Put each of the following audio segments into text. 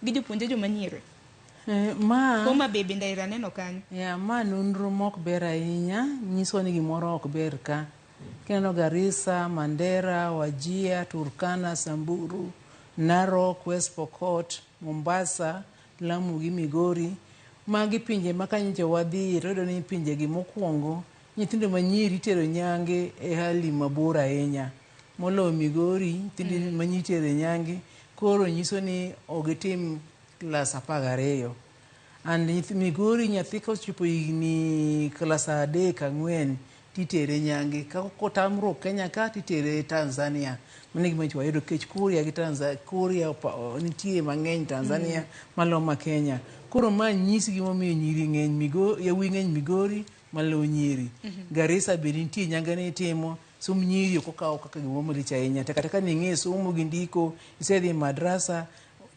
gi jopuonje joma nyiri. Ma Homa Bay bende aira aneno kanyo. Ya, ma nonro mok ber ahinya, nyiso ni gimoro ok ber ka. Kineno Garissa, Mandera, Wajir, Turkana, Samburu, Narok, West Pokot, Mombasa, Lamu gi Migori, magi pinje ma ka nyocha wadhiye to wayudo ni pinje gi mokwongo nyithindo manyiri itero nyange e hali mabor ahinya. Moloyo Migori, nyithindo manyiri itero e nyange, koro nyiso ni ok gitim klas 12. And Migori nyathi kochopo higni klas 3 4 titere nyange. Ka kotamruok Kenya ka titere Tanzania. Mano e gima nyocha wayudo nikech Kuria gi Tanzania, Kuria nitie mang'eny Tanzania maloyo ma Kenya. Koro ma nyisi gimomiyo nyiri ng'eny Migori, yawuoyi ng'eny Migori maloyo nyiri. Garissa be nitie nyange ne itimo, somb nyiri ok okaw kaka gimoro malich ahinya. Tek ateka ni ing'e somo gi ndiko, isedhi e madrasa,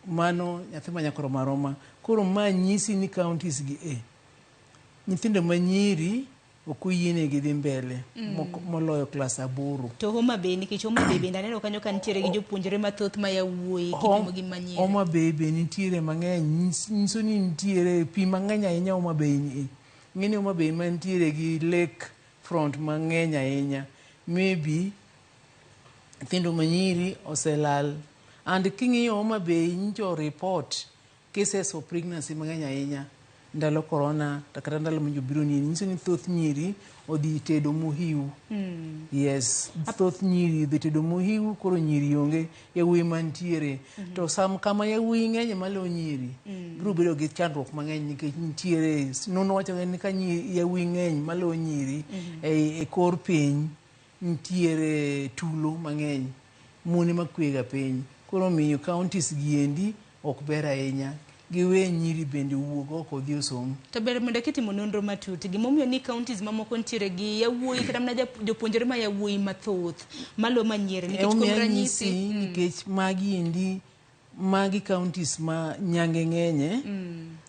mano nyathi ma nyako rom aroma. Koro ma nyisi ni counties gi e, nyithindo ma nyiri ok oyienegi dhi mbele moloyo klas 8. To Homa Bay, nikech Homa Bay bende aneno kanyo ka nitiere gi jopuonjre mathoth ma yawuoyi kipimo gi manyiri. Homa Bay be nitiere mang'eny, nyiso ni nitiere pi mang'eny ahinya Homa Bay ni. Ing'e ni Homa Bay mantiere gi lake front mang'eny ahinya. Maybe nyithindo manyiri oselal. And king'iyo Homa Bay nyicho report cases of pregnancy mang'eny ahinya ndalo corona kata ndalo ma jobiro ni nyiso ni thoth nyiri odhi tedo mohiu. Yes, thoth nyiri odhi tedo mohiu, koro nyiri onge, yawuoyi mantiere. To sam kama yawuoyi ng'eny maloyo nyiri, biro bedo gi chandruok mang'eny nikech nitiere nonro wacho ni ka yawuoyi ng'eny maloyo nyiri e kor piny nitiere tulo mang'eny, mon ema kwega piny. Koro omiyo counties gi endi ok ber ahinya. Giwe nyiri bende owuog oko odhi osom. To ber mondo kitimo nonro matut gimomiyo ni counties mamoko nitiere gi yawuoyi kata mana jopuonjre ma yawuoyi mathoth malo manyiri nikech kuom ranyisi nikech magi endi magi counties ma nyange ng'enye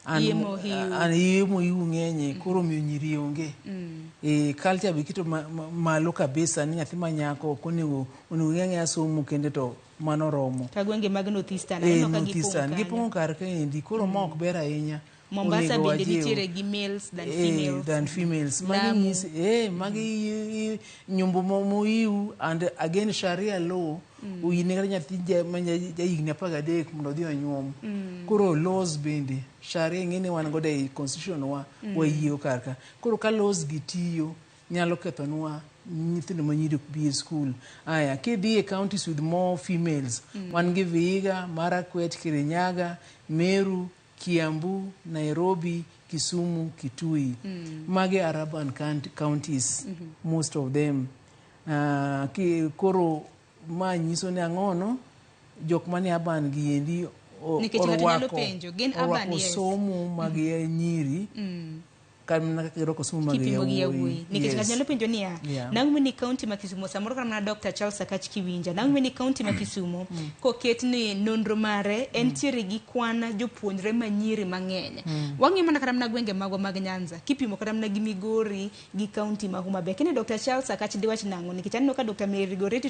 and iye mohiu ng'enye, koro omiyo nyiri onge. Culture be iketo malo kabisa ni nyathi ma nyako ok onego onego ng'e ang'eya somo kende to mano romo. Ka gwenge mag North Eastern aneno ka North Eastern gipong'o kar kaendi, koro ma ok ber ahinya. Mombasa bende nitiere gi males than females. Than females. Magi nyisi magi nyombo mohiu and again Sharia law oyiene kata nyathi ma ja higni 13 mondo odhi onyuom. Koro laws bende Sharia ing'e ni wan godo ei constitution wa wayiego kar ka. Koro ka laws gi tiyo nyalo kethonwa nyithindo ma nyiri ok bi e school. Aya, kidhi e counties with more females, wan gi Vihiga, Marakwet, Kirinyaga, Meru, Kiambu, Nairobi, Kisumu, Kitui. Magi are urban counties, most of them. Koro ma nyiso ni ang'ono jok manie urban gi endi orwako somo mag nyiri mana kaka girwako somo mag yawuoyi. Nikech ng'ato nyalo penjo niya, nang'o ni county ma Kisumo samoro kata mana Dr. Charles Akach Kiwinja, nang'o ni county ma Kisumo koket ni nonro mare entiere gi kwan jopuonjre manyiri mang'eny. Wang'iyo mana kata mana gwenge magwa mag Nyanza, kipimo kata mana gi Migori gi county ma Homa Bay. Kini Dr. Charles Akach diwach nang'o? Nikech aneno ka Dr. Mary Goretti to